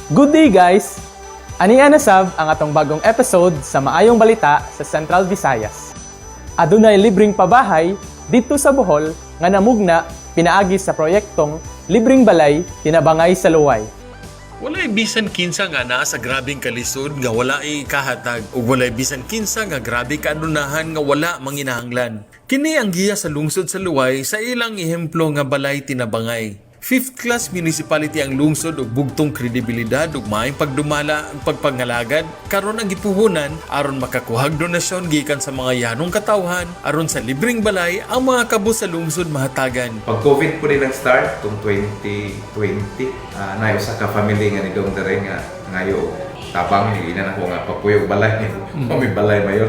Good day, guys! Ania na sab ang atong bagong episode sa Maayong Balita sa Central Visayas. Adunay libreng pabahay didto sa Bohol nga namugna pinaagi sa proyektong Libreng Balay Tinabangay sa Luway. Walay bisan kinsa nga naa sa grabeng kalisod nga wala ikahatag ug walay bisan kinsa nga grabe kaadunahan nga wala manginahanglan. Kini ang giya sa lungsod sa Luway sa ilang ehemplo nga balay tinabangay. Fifth class municipality ang lungsod ug bugtong kredibilidad ug maayong pagdumala ug pagpangalagad karon ang gipuhunan aron makakuhag donasyon gikan sa mga yanong katawhan aron sa libreng balay ang mga kabus sa lungsod mahatagan. Pag COVID po din ang start, tung 2020, na usa ka family nga nidong dere nga ngayo og tabang ni ina nako nga pagpuyo og balay, may balay mayo.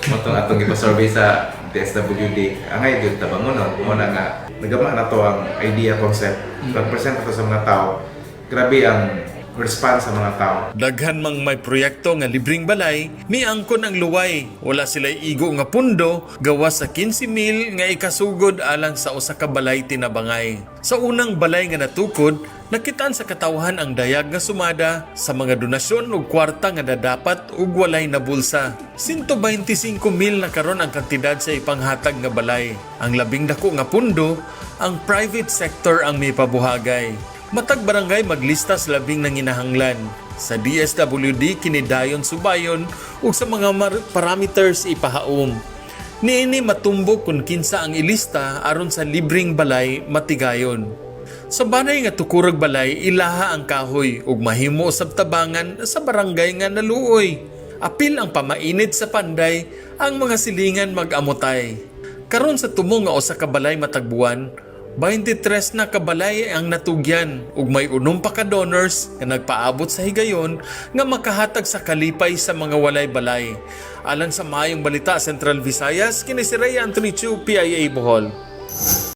Mao atong gipa-survey sa DSWD, angay gyud tabangonon. Mao na nga nagama na to ang idea, concept. Pag-present to sa mga tao, grabe ang response sa mga tao. Daghan mang may proyekto nga libreng balay, miangkon ang Luway. Wala sila igo nga pundo, gawas sa 15 mil nga ikasugod alang sa usa ka balay tinabangay. Sa unang balay nga natukod, nakitaan sa katawhan ang dayag nga sumada sa mga donasyon ug kwarta nga nadapat ug walay nabulsa. 125 mil na karon ang kantidad sa ipanghatag nga balay. Ang labing dako nga pundo, ang private sector ang mipabuhagay. Matag barangay maglista sa labing nanginahanglan. Sa DSWD kini dayon subayon ug sa mga parameters ipahaom. Niini matumbok kung kinsa ang ilista aron sa libreng balay matigayon. Sa banay nga tukurag balay, ilaha ang kahoy ug mahimo usab tabangan sa barangay nga naluoy. Apil ang pamainit sa panday, ang mga silingan mag-amotay. Karon sa tumo nga usa ka balay matagbuan, 23 na kabalay ang natugyan ug may unom pa ka donors nga nagpaabot sa higayon nga makahatag sa kalipay sa mga walay balay. Alang sa Maayong Balita Central Visayas, kini si Ray Anthony Chu, PIA Bohol.